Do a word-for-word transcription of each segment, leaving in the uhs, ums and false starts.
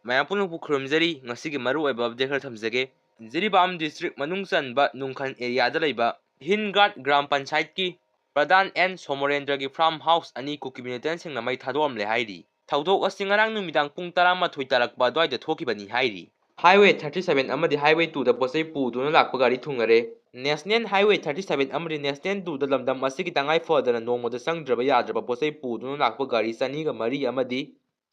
ꯃꯌꯥꯝ ꯄꯨꯝꯅꯃꯛꯄꯨ ꯈꯨꯔꯨꯝꯖꯔꯤ꯫ ꯉꯁꯤꯒꯤ ꯃꯔꯨꯑꯣꯏꯕ ꯑꯞꯗꯦꯠ ꯈꯔ ꯊꯝꯖꯒꯦ꯫ ꯖꯤꯔꯤꯕꯥꯝ ꯗꯤꯁꯇ꯭ꯔꯤꯛ ꯃꯅꯨꯡ ꯆꯟꯕ ꯅꯨꯡꯈꯟ ꯑꯦꯔꯤꯌꯥꯗ ꯂꯩꯕ ꯍꯤꯟꯒꯥꯠ ꯒ꯭ꯔꯥꯝ ꯄꯟꯆꯥꯌꯠꯀꯤ ꯄ꯭ꯔꯙꯥꯟ ꯑꯦꯟ ꯁꯣꯃꯣꯔꯦꯟꯗ꯭ꯔꯒꯤ ꯐꯥꯔꯝ ꯍꯥꯎꯁ ꯑꯅꯤ ꯀꯨꯀꯤ ꯃꯤꯂꯤꯇꯦꯟꯁꯤꯡꯅ ꯃꯩ ꯊꯥꯗꯣꯛꯂꯝꯂꯦ ꯍꯥꯏꯔꯤ꯫ ꯊꯧꯗꯣꯛ ꯑꯁꯤ ꯉꯔꯥꯡ ꯅꯨꯃꯤꯗꯥꯡ ꯄꯨꯡ ꯇꯔꯥꯃꯥꯊꯣꯏ ꯇꯥꯔꯛꯄ ꯑꯗꯨꯋꯥꯏꯗ ꯊꯣꯛꯈꯤꯕꯅꯤ ꯍꯥꯏꯔꯤ꯫ ꯍꯥꯏꯋꯦ ꯊꯥꯔꯇꯤ ꯁꯚꯦꯟ ꯑꯃꯗꯤ ꯍꯥꯏꯋꯦ ꯇꯨꯗ ꯄꯣꯠꯆꯩ ꯄꯨꯗꯨꯅ ꯂꯥꯛꯄ ꯒꯥꯔꯤ ꯊꯨꯡꯉꯔꯦ꯫ ꯅꯦꯁꯅꯦꯜ ꯍꯥꯏꯋꯦ ꯊꯥꯔꯇꯤ ꯁꯚꯦꯟ ꯑꯃꯗꯤ ꯅꯦꯁꯅꯦꯜ ꯇꯨꯗ ꯂꯝꯗꯝ ꯑꯁꯤꯒꯤ ꯇꯉꯥꯏ ꯐꯗꯅ ꯅꯣꯡꯃꯗ ꯆꯪꯗ꯭ꯔꯕ ꯌꯥꯗ꯭ꯔꯕ ꯄꯣꯠꯆꯩ ꯄꯨꯗꯨꯅ ꯂꯥꯛꯄ ꯒꯥꯔꯤ ꯆꯅꯤꯒ ꯃꯔꯤ ꯑꯃꯗꯤ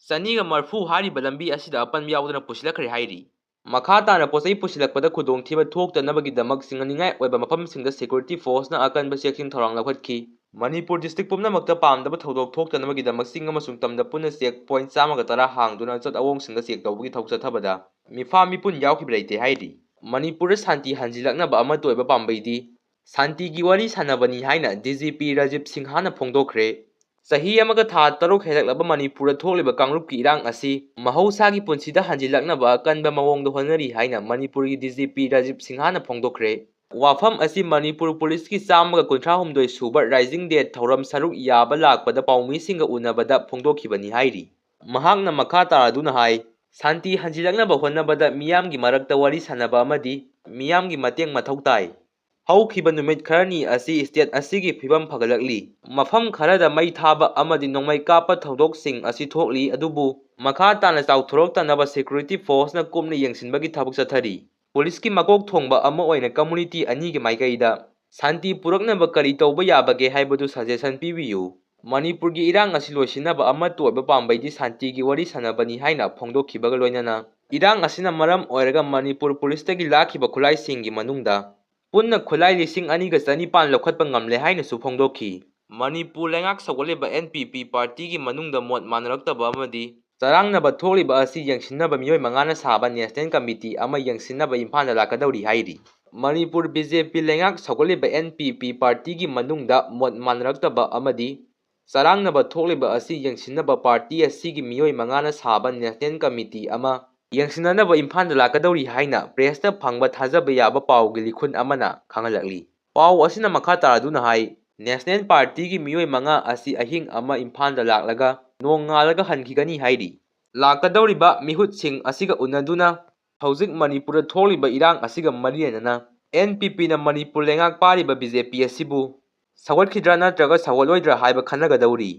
ꯆꯅꯤꯒ ꯃꯔꯐꯨ ꯍꯥꯏꯔꯤꯕ ꯂꯝꯕꯤ ꯑꯁꯤꯗ ꯑꯄꯟꯕ ꯌꯥꯎꯗꯅ ꯄꯨꯁꯤꯜꯂꯛꯈ꯭ꯔꯦ ꯍꯥꯏꯔꯤ꯫ ꯃꯈꯥ ꯇꯥꯅ ꯄꯣꯠꯆꯩ ꯄꯨꯁꯤꯜꯂꯛꯄꯗ ꯈꯨꯗꯣꯡꯊꯤꯕ ꯊꯣꯛꯇꯅꯕꯒꯤꯗꯃꯛ ꯆꯤꯡꯅꯅꯤꯡꯉꯥꯏ ꯑꯣꯏꯕ ꯃꯐꯝꯁꯤꯡꯗ ꯁꯦꯀ꯭ꯌꯨꯔꯤꯇꯤ ꯐꯣꯔꯁꯅ ꯑꯀꯟꯕ ꯆꯦꯛꯁꯤꯟ ꯊꯧꯔꯥꯡ ꯂꯧꯈꯠꯈꯤ꯫ ꯃꯅꯤꯄꯨꯔ ꯗꯤꯁꯇ꯭ꯔꯤꯛ ꯄꯨꯝꯅꯃꯛꯇ ꯄꯥꯝꯗꯕ ꯊꯧꯗꯣꯛ ꯊꯣꯛꯇꯅꯕꯒꯤꯗꯃꯛ ꯆꯤꯡ ꯑꯃꯁꯨꯡ ꯇꯝꯗ ꯄꯨꯟꯅ ꯆꯦꯛ ꯄꯣꯏꯟꯠ ꯆꯥꯝꯃꯒ ꯇꯔꯥ ꯍꯥꯡꯗꯨꯅ ꯑꯆꯠ ꯑꯋꯣꯡꯁꯤꯡꯗ ꯆꯦꯛ ꯇꯧꯕꯒꯤ ꯊꯕꯛ ꯆꯠꯊꯕꯗ ꯃꯤꯐꯥ ꯃꯤꯄꯨꯟ ꯌꯥꯎꯈꯤꯕ ꯂꯩꯇꯦ ꯍꯥꯏꯔꯤ꯫ ꯃꯅꯤꯄꯨꯔꯗ ꯁꯥꯟꯇꯤ ꯍꯟꯖꯤꯜꯂꯛꯅꯕ ꯑꯃꯠꯇ ꯑꯣꯏꯕ ꯄꯥꯝꯕꯩꯗꯤ ꯁꯥꯟꯇꯤꯒꯤ ꯋꯥꯔꯤ ꯁꯥꯟꯅꯕꯅꯤ ꯍꯥꯏꯅ ꯗꯤ ꯖꯤ ꯄꯤ ꯔꯥꯖꯤꯕ ꯁꯤꯡꯍꯥꯅ ꯐꯣꯡꯗꯣꯛꯈ꯭ꯔꯦ꯫ ꯆꯍꯤ ꯑꯃꯒ ꯊꯥ ꯇꯔꯨꯛ ꯍꯦꯜꯂꯛꯂꯕ ꯃꯅꯤꯄꯨꯔꯗ ꯊꯣꯛꯂꯤꯕ ꯀꯥꯡꯂꯨꯞꯀꯤ ꯏꯔꯥꯡ ꯑꯁꯤ ꯃꯍꯧꯁꯥꯒꯤ ꯄꯨꯟꯁꯤꯗ ꯍꯟꯖꯤꯜꯂꯛꯅꯕ ꯑꯀꯟꯕ ꯃꯑꯣꯡꯗ ꯍꯣꯠꯅꯔꯤ ꯍꯥꯏꯅ ꯃꯅꯤꯄꯨꯔꯒꯤ ꯗꯤ ꯖꯤ ꯄꯤ ꯔꯥꯖꯤꯕ ꯁꯤꯡꯍꯥꯅ ꯐꯣꯡꯗꯣꯛꯈ꯭ꯔꯦ꯫ ꯋꯥꯐꯝ ꯑꯁꯤ ꯃꯅꯤꯄꯨꯔ ꯄꯨꯂꯤꯁꯀꯤ ꯆꯥꯝꯃꯒ ꯀꯨꯟꯊ꯭ꯔꯥ ꯍꯨꯝꯗꯣꯏ ꯁꯨꯕ ꯔꯥꯏꯖꯤꯡ ꯗꯦ ꯊꯧꯔꯝ ꯁꯔꯨꯛ ꯌꯥꯕ ꯂꯥꯛꯄꯗ ꯄꯥꯎꯃꯤꯁꯤꯡꯒ ꯎꯅꯕꯗ ꯐꯣꯡꯗꯣꯛꯈꯤꯕꯅꯤ ꯍꯥꯏꯔꯤ꯫ ꯃꯍꯥꯛꯅ ꯃꯈꯥ ꯇꯥꯔꯗꯨꯅ ꯍꯥꯏ, ꯁꯥꯟꯇꯤ ꯍꯟꯖꯤꯜꯂꯛꯅꯕ ꯍꯣꯠꯅꯕꯗ ꯃꯤꯌꯥꯝꯒꯤ ꯃꯔꯛꯇ ꯋꯥꯔꯤ ꯁꯥꯟꯅꯕ ꯑꯃꯗꯤ ꯃꯤꯌꯥꯝꯒꯤ ꯃꯇꯦꯡ ꯃꯊꯧ ꯇꯥꯏ꯫ ꯍꯧꯈꯤꯕ ꯅꯨꯃꯤꯠ ꯈꯔꯅꯤ ꯑꯁꯤ ꯁ꯭ꯇꯦꯠ ꯑꯁꯤꯒꯤ ꯐꯤꯕꯝ ꯐꯒꯠꯂꯛꯂꯤ꯫ ꯃꯐꯝ ꯈꯔꯗ ꯃꯩ ꯊꯥꯕ ꯑꯃꯗꯤ ꯅꯣꯡꯃꯩ ꯀꯥꯞꯄ ꯊꯧꯗꯣꯛꯁꯤꯡ ꯑꯁꯤ ꯊꯣꯛꯂꯤ, ꯑꯗꯨꯕꯨ ꯃꯈꯥ ꯇꯥꯅ ꯆꯥꯎꯊꯣꯔꯛꯇꯅꯕ ꯁꯦꯀ꯭ꯌꯨꯔꯤꯇꯤ ꯐꯣꯔꯁꯅ ꯀꯨꯞꯅ ꯌꯦꯡꯁꯤꯟꯕꯒꯤ ꯊꯕꯛ ꯆꯠꯊꯔꯤ꯫ ꯄꯨꯂꯤꯁꯀꯤ ꯃꯀꯣꯛ ꯊꯣꯡꯕ ꯑꯃ ꯑꯣꯏꯅ ꯀꯝꯃꯨꯅꯤꯇꯤ ꯑꯅꯤꯒꯤ ꯃꯥꯏꯀꯩꯗ ꯁꯥꯟꯇꯤ ꯄꯨꯔꯛꯅꯕ ꯀꯔꯤ ꯇꯧꯕ ꯌꯥꯕꯒꯦ ꯍꯥꯏꯕꯗꯨ ꯁꯖꯦꯁꯟ ꯄꯤꯕꯤꯌꯨ꯫ ꯃꯅꯤꯄꯨꯔꯒꯤ ꯏꯔꯥꯡ ꯑꯁꯤ ꯂꯣꯏꯁꯤꯟꯅꯕ ꯑꯃꯠꯇ ꯑꯣꯏꯕ ꯄꯥꯝꯕꯩꯗꯤ ꯁꯥꯟꯇꯤꯒꯤ ꯋꯥꯔꯤ ꯁꯥꯟꯅꯕꯅꯤ ꯍꯥꯏꯅ ꯐꯣꯡꯗꯣꯛꯈꯤꯕꯒ ꯂꯣꯏꯅꯅ ꯏꯔꯥꯡ ꯑꯁꯤꯅ ꯃꯔꯝ ꯑꯣꯏꯔꯒ ꯃꯅꯤꯄꯨꯔ ꯄꯨꯂꯤꯁꯇꯒꯤ ꯂꯥꯛꯈꯤꯕ ꯈꯨꯠꯂꯥꯏꯁꯤꯡꯒꯤ ꯃꯅꯨꯡꯗ ꯄꯨꯟꯅ ꯈꯨꯠꯂꯥꯏ ꯂꯤꯁꯤꯡ ꯑꯅꯤꯒ ꯆꯅꯤꯄꯥꯟ ꯂꯧꯈꯠꯄ ꯉꯝꯂꯦ ꯍꯥꯏꯅꯁꯨ ꯐꯣꯡꯗꯣꯛꯈꯤ꯫ ꯃꯅꯤꯄꯨꯔ ꯂꯩꯉꯥꯛ ꯁꯧꯒꯠꯂꯤꯕ ꯑꯦꯟ ꯄꯤ ꯄꯤ ꯄꯥꯔꯇꯤꯒꯤ ꯃꯅꯨꯡꯗ ꯃꯣꯠ ꯃꯥꯟꯅꯔꯛꯇꯕ ꯑꯃꯗꯤ ꯆꯔꯥꯡꯅꯕ ꯊꯣꯛꯂꯤꯕ ꯑꯁꯤ ꯌꯦꯡꯁꯤꯟꯅꯕ ꯃꯤꯑꯣꯏ ꯃꯉꯥꯅ ꯁꯥꯕ ꯅꯦꯁꯅꯦꯜ ꯀꯃꯤꯇꯤ ꯑꯃ ꯌꯦꯡꯁꯤꯟꯅꯕ ꯏꯝꯐꯥꯜꯗ ꯂꯥꯛꯀꯗꯧꯔꯤ ꯍꯥꯏꯔꯤ꯫ ꯃꯅꯤꯄꯨꯔ ꯕꯤ ꯖꯦ ꯄꯤ ꯂꯩꯉꯥꯛ ꯁꯧꯒꯠꯂꯤꯕ ꯑꯦꯟ ꯄꯤ ꯄꯤ ꯄꯥꯔꯇꯤꯒꯤ ꯃꯅꯨꯡꯗ ꯃꯣꯠ ꯃꯥꯟꯅꯔꯛꯇꯕ ꯑꯃꯗꯤ ꯆꯔꯥꯡꯅꯕ ꯊꯣꯛꯂꯤꯕ ꯑꯁꯤ ꯌꯦꯡꯁꯤꯟꯅꯕ ꯄꯥꯔꯇꯤ ꯑꯁꯤꯒꯤ ꯃꯤꯑꯣꯏ ꯃꯉꯥꯅ ꯁꯥꯕ ꯅꯦꯁꯅꯦꯜ ꯀꯃꯤꯇꯤ ꯑꯃ ꯌꯦꯡꯁꯤꯟꯅꯅꯕ ꯏꯝꯐꯥꯜꯗ ꯂꯥꯛꯀꯗꯧꯔꯤ ꯍꯥꯏꯅ ꯄ꯭ꯔꯦꯁꯇ ꯐꯪꯕ ꯊꯥꯖꯕ ꯌꯥꯕ ꯄꯥꯎꯒꯤ ꯂꯤꯈꯨꯟ ꯑꯃꯅ ꯈꯪꯍꯜꯂꯛꯂꯤ꯫ ꯄꯥꯎ ꯑꯁꯤꯅ ꯃꯈꯥ ꯇꯥꯔꯗꯨꯅ ꯍꯥꯏ, ꯅꯦꯁꯅꯦꯜ ꯄꯥꯔꯇꯤꯒꯤ ꯃꯤꯑꯣꯏ ꯃꯉꯥ ꯑꯁꯤ ꯑꯍꯤꯡ ꯑꯃ ꯏꯝꯐꯥꯜꯗ ꯂꯥꯛꯂꯒ ꯅꯣꯡꯉꯥꯜꯂꯒ ꯍꯟꯈꯤꯒꯅꯤ ꯍꯥꯏꯔꯤ꯫ ꯂꯥꯛꯀꯗꯧꯔꯤꯕ ꯃꯤꯍꯨꯠꯁꯤꯡ ꯑꯁꯤꯒ ꯎꯅꯗꯨꯅ ꯍꯧꯖꯤꯛ ꯃꯅꯤꯄꯨꯔꯗ ꯊꯣꯛꯂꯤꯕ ꯏꯔꯥꯡ ꯑꯁꯤꯒ ꯃꯔꯤ ꯂꯩꯅꯅ ꯑꯦꯟ ꯄꯤ ꯄꯤꯅ ꯃꯅꯤꯄꯨꯔ ꯂꯩꯉꯥꯛ ꯄꯥꯏꯔꯤꯕ ꯕꯤ ꯖꯦ ꯄꯤ ꯑꯁꯤꯕꯨ ꯁꯧꯒꯠꯈꯤꯗ꯭ꯔꯥ ꯅꯠꯇ꯭ꯔꯒ ꯁꯧꯒꯠꯂꯣꯏꯗ꯭ꯔꯥ ꯍꯥꯏꯕ ꯈꯟꯅꯒꯗꯧꯔꯤ꯫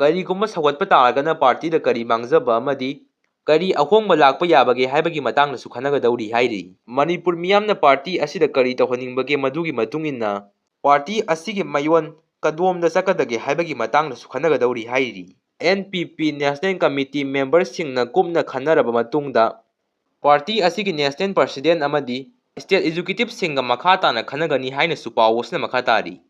ꯀꯔꯤꯒꯨꯝꯕ ꯁꯧꯒꯠꯄ ꯇꯥꯔꯒꯅ ꯄꯥꯔꯇꯤꯗ ꯀꯔꯤ ꯃꯥꯡꯖꯕ ꯑꯃꯗꯤ ꯀꯔꯤ ꯑꯍꯣꯡꯕ ꯂꯥꯛꯄ ꯌꯥꯕꯒꯦ ꯍꯥꯏꯕꯒꯤ ꯃꯇꯥꯡꯗꯁꯨ ꯈꯟꯅꯒꯗꯧꯔꯤ ꯍꯥꯏꯔꯤ꯫ ꯃꯅꯤꯄꯨꯔ ꯃꯤꯌꯥꯝꯅ ꯄꯥꯔꯇꯤ ꯑꯁꯤꯗ ꯀꯔꯤ ꯇꯧꯍꯟꯅꯤꯡꯕꯒꯦ, ꯃꯗꯨꯒꯤ ꯃꯇꯨꯡ ꯏꯟꯅ ꯄꯥꯔꯇꯤ ꯑꯁꯤꯒꯤ ꯃꯌꯣꯟ ꯀꯗꯣꯝꯗ ꯆꯠꯀꯗꯒꯦ ꯍꯥꯏꯕꯒꯤ ꯃꯇꯥꯡꯗꯁꯨ ꯈꯟꯅꯒꯗꯧꯔꯤ ꯍꯥꯏꯔꯤ꯫ ꯑꯦꯟ ꯄꯤ ꯄꯤ ꯅꯦꯁꯅꯦꯜ ꯀꯃꯤꯇꯤ ꯃꯦꯝꯕꯔꯁꯤꯡꯅ ꯀꯨꯞꯅ ꯈꯟꯅꯔꯕ ꯃꯇꯨꯡꯗ ꯄꯥꯔꯇꯤ ꯑꯁꯤꯒꯤ ꯅꯦꯁꯅꯦꯜ ꯄ꯭ꯔꯁꯤꯗꯦꯟ ꯑꯃꯗꯤ ꯁ꯭ꯇꯦꯠ ꯑꯦꯛꯖꯤꯀ꯭ꯌꯨꯇꯤꯚꯁꯤꯡꯒ ꯃꯈꯥ ꯇꯥꯅ ꯈꯟꯅꯒꯅꯤ ꯍꯥꯏꯅꯁꯨ ꯄꯥꯎ ꯑꯁꯤꯅ ꯃꯈꯥ ꯇꯥꯔꯤ꯫